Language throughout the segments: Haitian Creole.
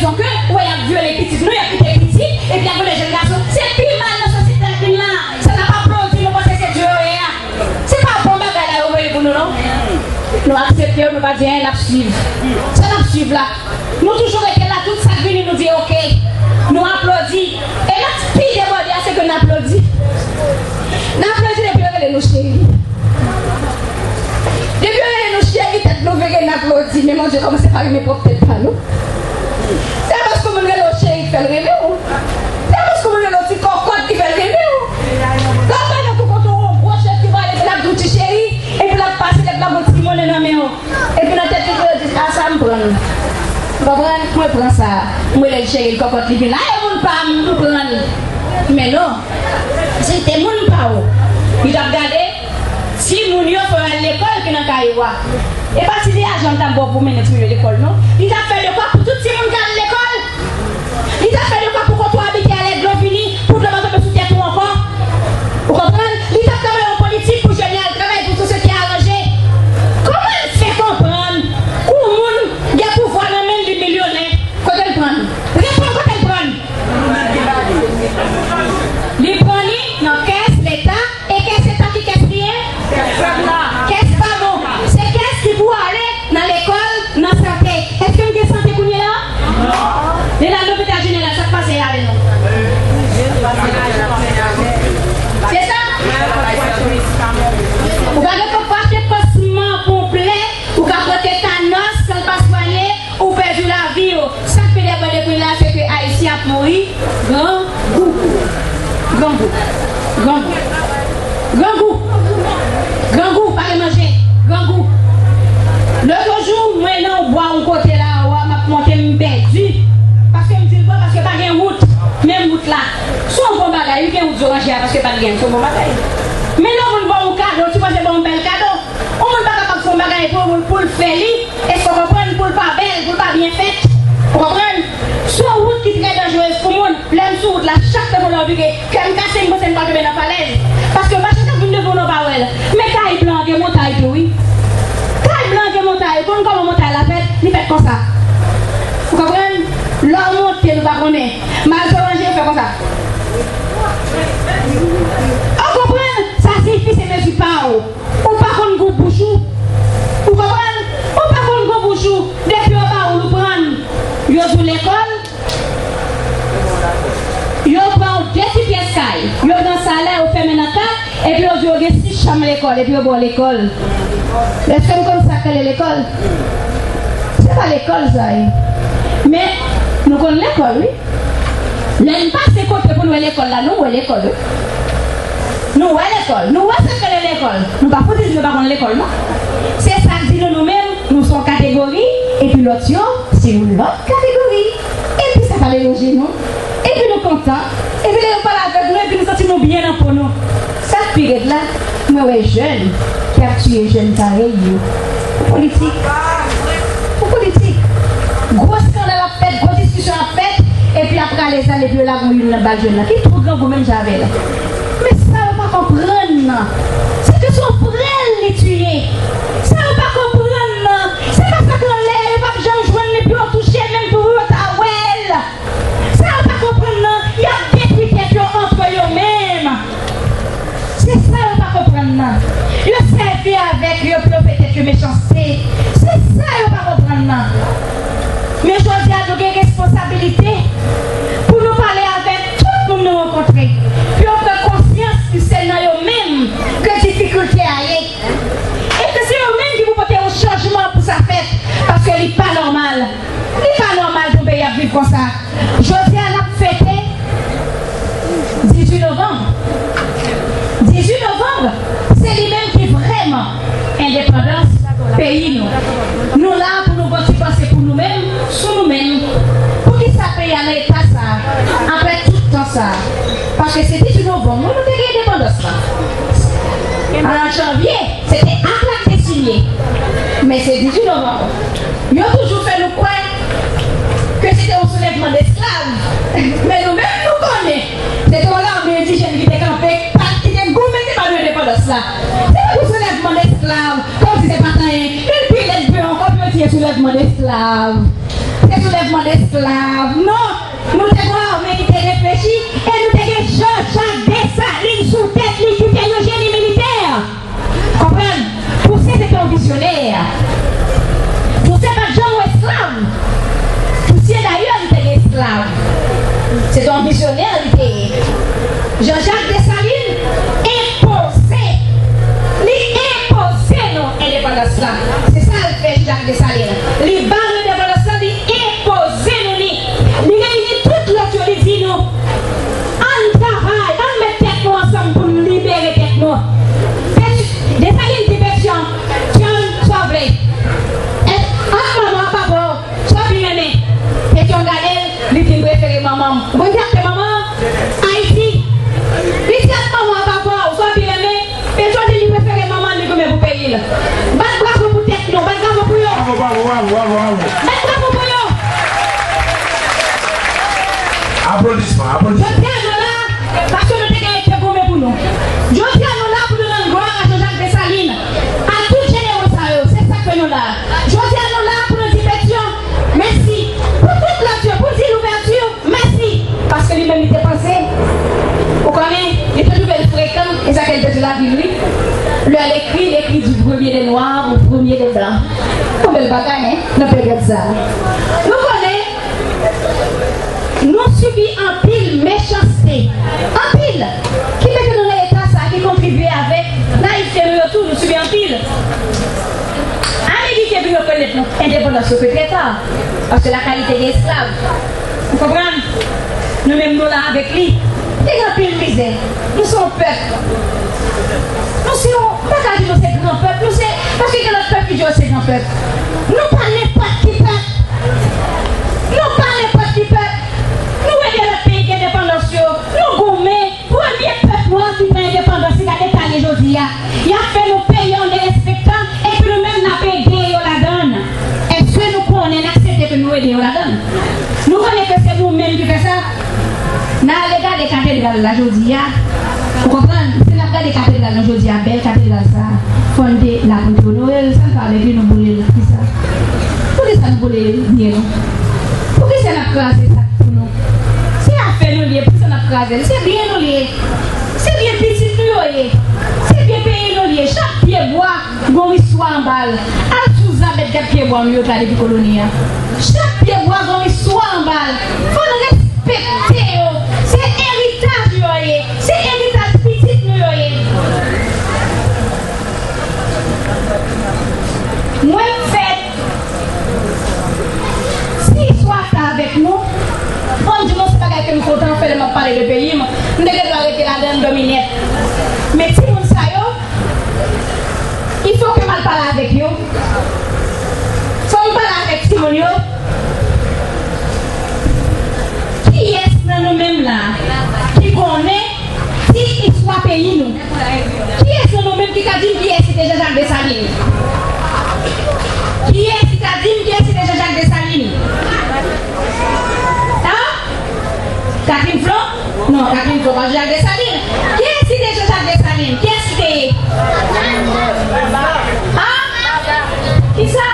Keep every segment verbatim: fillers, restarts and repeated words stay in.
rezon ke, ou wè, y ap vyole pitit nou, y ap kite pitit, epi y ap vyole jèn gason. Se pi mal nan sosyete a k vin la. Sa n ap aplodi, nou panse se Dye yo ye a. Se pa bon bagay la yo voye pou nou, non. Nou aksepte yo, nou pa di anyen, n ap swiv. Sa n ap swiv la. Nou toujou rete la, tout sa k vini, nou di oke. Nou aplodi. E lòt pi debòde a, se ke n aplodi. N aplodi depi yo rele nou cheri. Depi yo rele nou cheri, tèt nou vire, n aplodi. Men Bondye kòmanse pa renmen pwòp tèt pa nou. Se pa paske moun rele w cheri k fè l renmen w. Se pa paske moun rele w ti kòkòt ki fè l renmen w. Lè w pa nan kou kontou yon gwo chèf ki prale, epi l ap di w ti cheri, epi l ap pase, epi l ap yon ti monnen nan men w. Epi nan tèt li, yo di, a sa m pran l. Ou konprann? Mwen pran sa. M rele l cheri, l kòkòt, li vin la, e moun pa m, m pran l. Men non. Si te moun pa w, li t ap gade timoun yo fò yo al lekòl ki nan kay ou a. E pa ti de lajan l t ap ba w pou mennen timoun yo lekòl, non. Li t ap fè dekwa pou tout timoun k al lekòl. Li t ap fè dekwa pou kote w abite a lè dlo vini, pou dlo pa tonbe sou tèt ou ankò. Ou konprann? Li t ap travay yon politik pou jèn yo al travay, pou sosyete a ranje. Kòman l fè konprann yon moun gen pouvwa nan men l, li milyonè? Kote l pran l? Reponn, kote l pran l? Li pran li nan kès Leta. E kès Leta ki kès li ye? Kès pa nou. Se kès ki pou ale nan lekòl, nan sante. Èske m gen sante kounye la? Li nan lopital jeneral, sa k pase ale non? Se sa? Ou pa gen pou achte pansman pou plè, ou ka pran tetanòs, san l pa swanye, ou pèdi lavi w. Sa k pi debòde kounye la, se ke Ayisyen ap mouri grangou. Grangou. Grangou. Grangou. Grangou, pa gen manje. Grangou. Lòt jou, mwen nan yon bwa yon kote la, wa m ap monte, m pèdi. Paske m di l bon, paske pa gen wout. Menm wout la. Se yon bon bagay, wi, gen wout zoranje a, paske pa t gen, se yon bon bagay. Men lè yon moun ba w yon kado, ti panse ba w yon bèl kado. Yon moun pa kapab fè yon bagay pou yon moun pou l fè li, èske w konprann, pou l pa bèl, pou l pa byen fèt. Ou konprann? Se yon wout ki trè danjerez pou moun. Lè m sou wout la, chak tan pou lè w vire, kè m kase, m panse m pral tonbe nan falèz. Paske machann k ap vin devan w nan w pa wè l. Men kay blan gen montay tou, wi. Kay blan gen montay. Ou konn kòman montay la fèt? Li fèt konsa. Ou konprann? Lè w monte, nou pa konnen. Mal zoranje, yo fè konsa. Ou konprann? Sa siyifi se mezi pa w. Ou pa konn gou bouch ou. Ou konprann? Ou pa konn gou bouch ou. Depi yo ba ou l, ou pran l. Yo di w lekòl. Yo ba w de ti pyès kay. Yo pran salè, yo fèmen nan kat, epi yo di w gen sis chanm lekòl, epi yo ba w lekòl. Èske n konn sa k rele lekòl? Se pa lekòl sa ye. Men, nou konn lekòl, wi. Lè n pase kote pou n wè lekòl la, nou wè lekòl, wi. Nou wè lekòl. Nou wè sa k rele lekòl. Nou pa fout di nou pa konn lekòl, non. Se sa k di nou, nou menm, nou se yon kategori, epi lòt yo, se yon lòt kategori. Epi sa pa deranje nou. Epi nou kontan. Epi lè yo pale avèk nou, epi nou santi nou byen nan po nou. Sa k pi rèd la, mwen wè jèn k ap tiye jèn parèy yo. Pou politik. Pou politik. Gwo eskandal ap fèt, gwo diskisyon ap fèt, epi apre ale zale epi yo lage yon youn nan bal jèn nan. Ki twò grangou menm jan avè l. Men sa yo pa konprann nan, se ke se yon frè l li tiye. Sa yo pa konprann nan, se pa sa k anlè a, yo p ap janm jwenn li pou yo touche, menm pou yo ta wè l. Sa yo pa konprann nan, y ap detwi tèt yo antre yo menm. Se sa yo pa konprann nan. Yo sèvi avèk yo pou yo fè tèt yo mechanste. Se sa yo pa konprann nan. Men jodi a, nou gen responsabilite pou nou pale avèk tout moun nou rankontre, pou yo pran konsyans ke se nan yo menm ke difikilte a ye. E ke se yo menm ki pou pote yon chanjman pou sa fèt, paske li pa nòmal. Li pa nòmal pou yon peyi ap viv konsa. Jodi a, n ap fete dizuit novanm. Dizuit novanm, se li menm ki vrèman endepandans peyi nou. Nou la pou nou gon ti panse pou nou menm, sou nou menm. Poukisa peyi a nan eta sa a, apre tout tan sa a? Paske se dizuit novanm, wi, nou te gen endepandans la. An janvye, se te ak la k te sinye. Men se dizuit novanm. Yo toujou fè nou kwè ke se te yon soulèvman desklav. Men nou menm, nou konnen se te yon lame endijèn ki te kanpe, pa, ki te goumen, te ba nou endepandans la. Se pa yon soulèvman desklav, kòmsi se pa t anyen. Vin pi lèd pye ankò pou yo di se soulèvman desklav. Se soulèvman esklav. Non, nou te gen yon ame ki te reflechi e nou te gen Jean-Jacques Dessalines sou tèt li ki te yon jeni militè. Konprann? Toussaint se te yon vizyonè. Toussaint pa t janm wè esklav. Toussaint dayè li te gen esklav. Se te yon vizyonè li te ye. Jean-Jacques Dessalines enpoze, li enpoze nou endepandans la. Se sa l fè, Jean-Jacques Dessalines. Li ba nou endepandans la, li enpoze nou li. Li reyini tout lòt yo, li di nou, ann travay, ann met tèt nou ansanm pou n libere tèt nou. Pèt-, Dessalines di Pétion, John, sa w vle? Èske ant manman w ak papa w, sa w pi renmen? Pétion gade l, li di, m prefere manman m. Ou konn ki sa k te manman an? Ayiti. Li di, ant manman w ak papa w, sa w pi renmen? Pétion di li prefere manman l, li goumen pou peyi l. Bat bravo pou tèt nou, bat bravo pou yo. Bravo, bravo, bravo, bravo, bravo. Bat bravo pou yo. Aplodisman, aplodisman. Jodi a nou la, paske nou te gen te goumen pou nou. Jodi a nou la pou nou rann glwa a Jean-Jacques Dessalines, a tout jenero sa yo, se sa k fè nou la. Jodi a nou la pou nou di Pétion mèsi, pou tout lòt yo, pou di Louverture mèsi, paske li menm li te panse, ou konnen, li te twouve l frekan, e sa ke l te di lavil, wi. Lè l ekri, l ekri du premier des noirs au premier des blancs. Yon bèl bagay, hein, nan peryòd sa. Nou konnen, nou sibi anpil mechanste, anpil, ki mete nou nan eta sa, ki kontribye avèk nayivte nou yo tou, nou sibi anpil. Ameriken vin rekonèt nou endepandans yo fè trè ta, paske lakay li te gen esklav. Ou konprann? Nou menm nou la avèk li. Li gen anpil mizè. Nou se yon pèp. Nou se yon, m pa ka di nou se gran pèp. Nou se, paske gen lòt pèp ki di yo se gran pèp. Nou pa nenpòt ki pèp. Nou pa nenpòt ki pèp. Nou ede lòt peyi gen endepandans yo. Nou goumen. Premye pèp nwa ki pran endepandans li, gade eta li jodi a. Y ap fè nou peye an derespektan, epi nou menm n ap ede yo ladan l. Èske nou konnen, n aksepte ke nou ede yo ladan l? Nou konnen ke se nou menm ki fè sa? N ale gade katedral la jodi a. Ou konprann? Si n ap gade katedral la jodi a, bèl katedral sa a, fò n te la pou n te onore l, sa n fè avèk li, nou boule l, kisa? Poukisa nou boule byen nou? Poukisa n ap kraze sa k pou nou? Se afè nou l ye, poukisa n ap kraze l? Se byen nou l ye. Se byen pitit nou yo ye. Se byen peyi nou l ye. Chak pye bwa gon istwa anba l. Al sou Zabèt gad pye bwa nou yo t la depi koloni a. Chak pye bwa gon istwa anba l. Fò n respekte yo. Se eritaj yo ye. Se eritaj pitit nou yo ye. Mwen m fèt. Si istwa sa avèk nou, fò m di nou se bagay ke m kontan fè lè m ap pale de peyi m. M te gen dwa rete ladan l dòmi nèt. Men timoun sa yo, il faut que m al pale avèk yo. Fò m pale avèk timoun yo. Kiyès nan nou menm la ki konnen ti istwa peyi nou? Kiyès nan nou menm ki ka di m kiyès ki te Jean-Jacques Dessalines? Kiyès ki ka di m kiyès ki te Jean-Jacques Dessalines? Hein? Catherine Flon? Non, Catherine Flon pa Jean-Jacques Dessalines. Kiyès ki te Jean-Jacques Dessalines? Kiyès ki te ye? Hein? Kisa?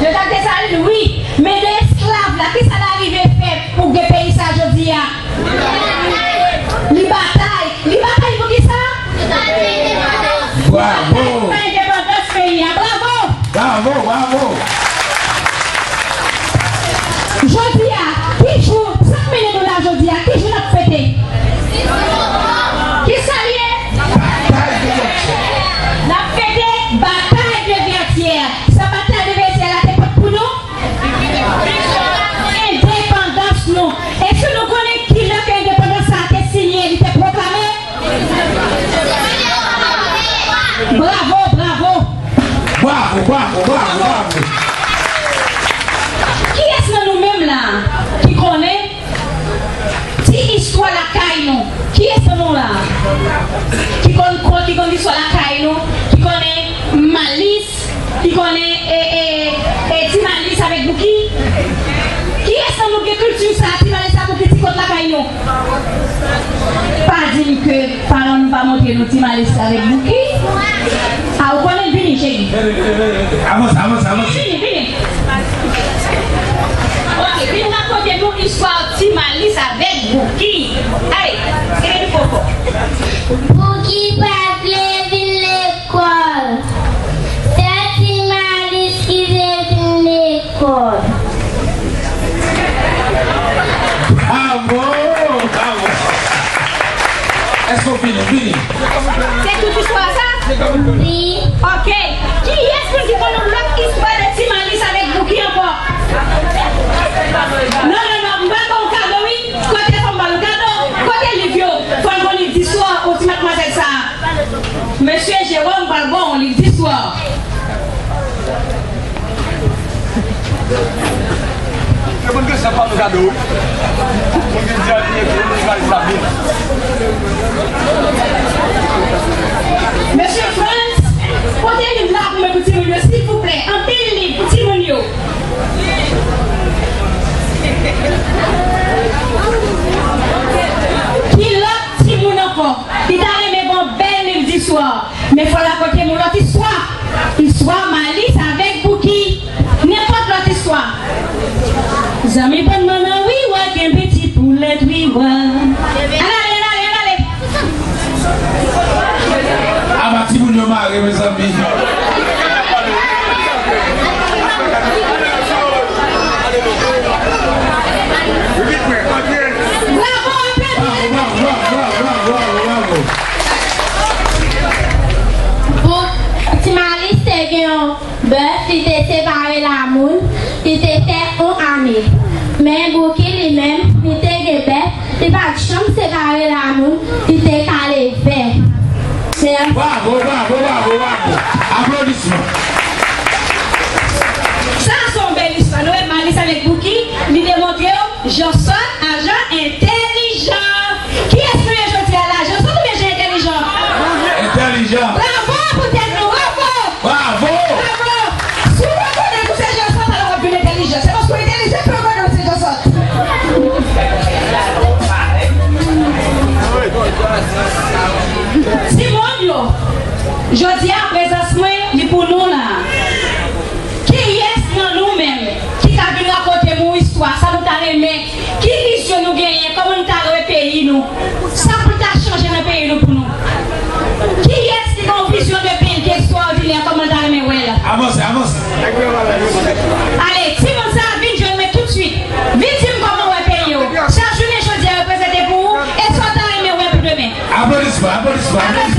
Jean-Jacques Dessalines, wi. Men de esklav la, kisa l arive fè pou gen peyi sa jodi a? Li batay. Li batay pou kisa? Bravo! Pou endepandans peyi a. Bravo! Bravo, bravo! Jodi a, ki jou, sa k mennen nou la jodi a, ki jou n ap fete? Kisa l ye? Batay de Vètyè. N ap fete batay de Vètyè. Sa batay de Vètyè la te pot pou nou? Endepandans nou. Èske nou konnen kilè ke endepandans sa a te siyen, li te pwoklame? Bravo, bravo. Bravo, bravo, bravo, bravo. Kiyès nan nou menm la ki konnen ti istwa lakay nou? Kiyès nan nou la ki konn, konn, ki konn istwa lakay nou, ki konnen Malis, ki konnen, e, e, e, Ti Malis avèk Bouki? Kiyès nan nou gen kilti sa, Ti Malis avèk Bouki, ti kont lakay nou? Pa di m ke paran nou pa montre nou Ti Malis avèk Bouki. A, ou konnen, vini, cheri. Avanse, avanse, avanse. Vini, vini. Ale, kenbe mikwo fò. Bouki pa t vle vin lekòl. Se Ti Malis ki vle vin lekòl. Bravo! Bravo! Èske w fini? Fini? Se tout istwa sa? Wi. Ok. Kiyès moun ki konn yon lòt istwa de Ti Malis avèk Bouki ankò? Non, non, non, m pral ba w kado, wi. Kote fò m ba l kado? Kote liv yo? Fò n gon liv distwa pou ti madmwazèl sa a. Mesye Jewòm pral ba w yon liv distwa. Se moun ki sa pa nou kado, wi. Moun ki di a, li, li, li, li, li, li. Mesye Frantz, pote liv la pou mwen pou timoun yo, silvouplè. Anpil liv pou timoun yo. Ki lòt timoun ankò ki ta renmen gon bèl liv distwa? Men fò l rakonte m yon lòt istwa. Istwa Malis avèk Bouki. Nenpòt lòt istwa. Zanmi bann manman wi, wa kenbe ti poulèt wi, wa. Ann ale, ann ale, ann ale. Aba timoun yo mare, mezanmi. Bravo, aplodi. Bravo, bravo, bravo, bravo, bravo, bravo. Pou Ti Malis te gen yon bèf, li te separe l a moun, li te fè yon ane. Men Bouki li menm, li te gen bèf, li pa t janm separe l a moun, li te kale vè. Mèsi. Bravo, bravo, bravo, bravo. Aplodisman. Sa se yon bèl istwa. Nou wè Malis avèk Bouki, li demontre w jan sòt, ajan entèlijan. Kiyès nou ye jodi a la? Jan sòt oubyen jan entèlijan? Entèlijan. Bravo pou tèt nou, bravo! Bravo! Bravo! Si w rekonèt ou se jan sòt, alò w ap vin entèlijan. Se paske w entèlijan ke w rekonèt ou se jan sòt. Timoun yo, jodi a prezans mwen, li pou nou la. Kiyès nan nou menm ki ka vin rakonte m yon istwa, sa nou ta renmen? Ki vizyon nou genyen? Kòman nou ta wè peyi nou? Sa pou ta chanje nan peyi nou pou nou? Kiyès ki gen yon vizyon de peyi ki ekstraòdinè? Kòman nou ta renmen wè l? Avanse, avanse. Ale, timoun sa a, vin jwenn mwen toutswit. Vin di m kòman w wè peyi w. Sa jounen jodi a reprezante pou ou, e sa w ta renmen wè pou demen. Aplodisman, aplodisman.